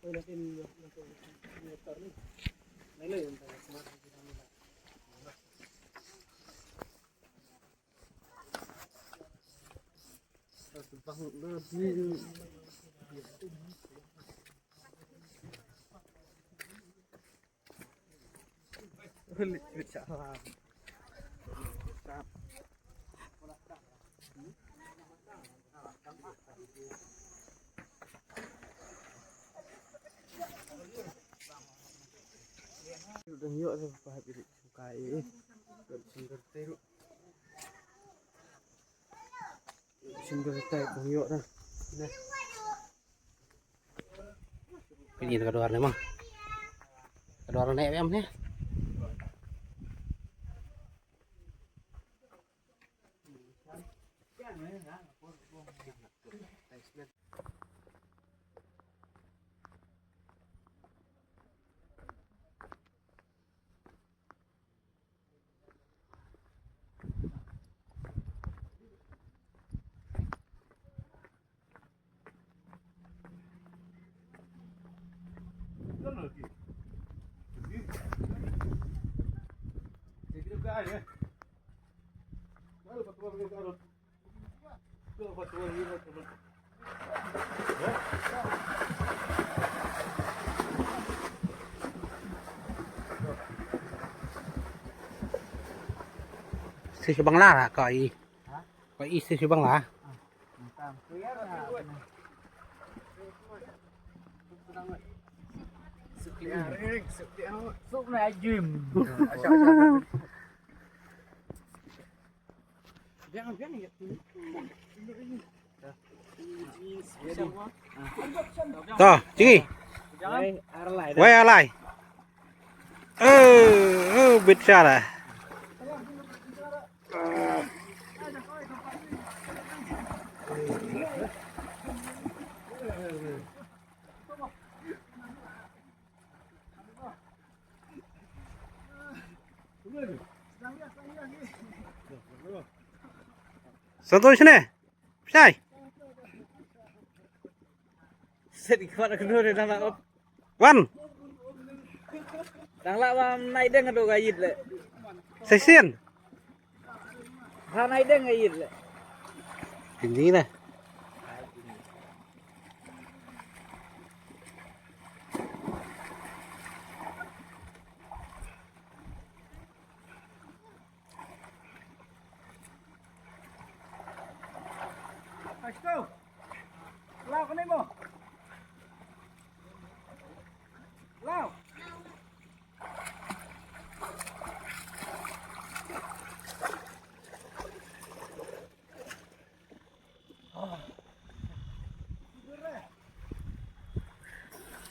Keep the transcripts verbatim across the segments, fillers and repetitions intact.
Pini ka duar ne ma. Ka duar ne em ne. Shisha Bangla lah kau i. Kau i shisha Bangla. Suk na gym. To, chingi. Wai alai. Eh, eh, bit sara. Santosh ne? Pshai. Set ikot aku dulu dah nak. Wan. Dang lah wan naik deng tu gayit le. Session. Ha naik deng gayit le. Tinggi lah. Let's go. Lao kane mo. Lao.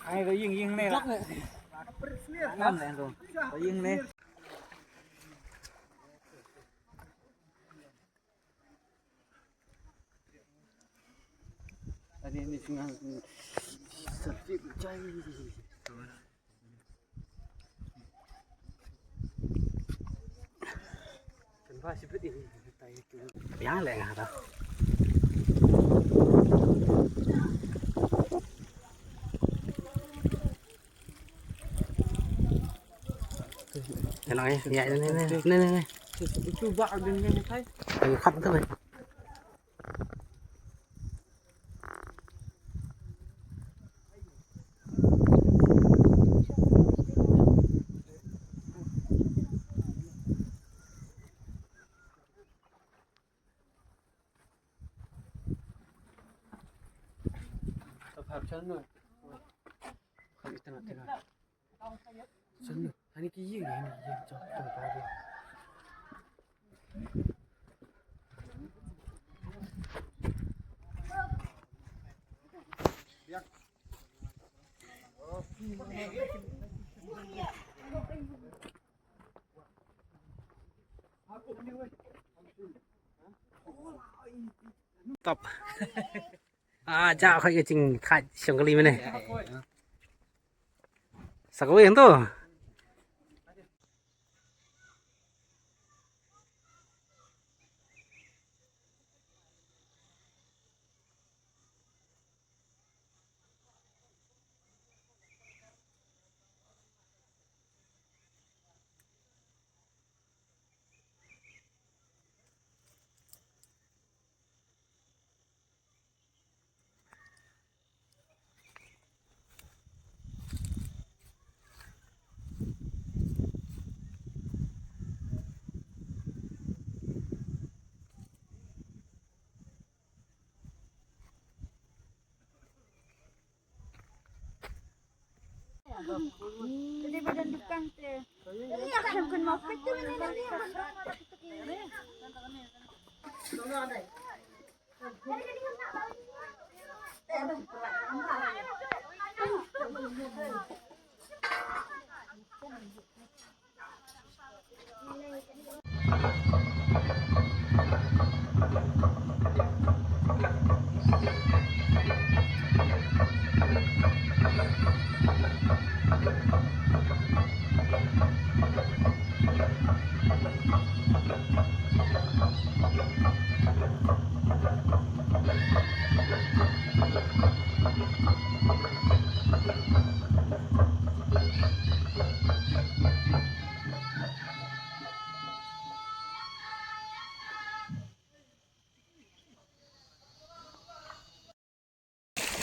Ai, ko ïing, ïing ne lah. Ngam ne ko. Ko ïing ne. Ani ni singa. Serti chai. Biang leh nga tu. Tenang eh, ya, ni, ni, ni, ni, ni. Cuba din ni, ni, ni. Lagi kat tu ni. Ani ki ïing, ani ki ïing, jong, jong, jong. Top. Ah, ja khoi ka jingkhat shong kali mene. Sa kawei hangto.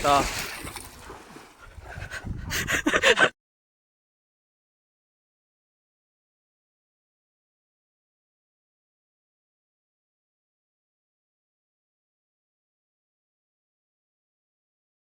Ta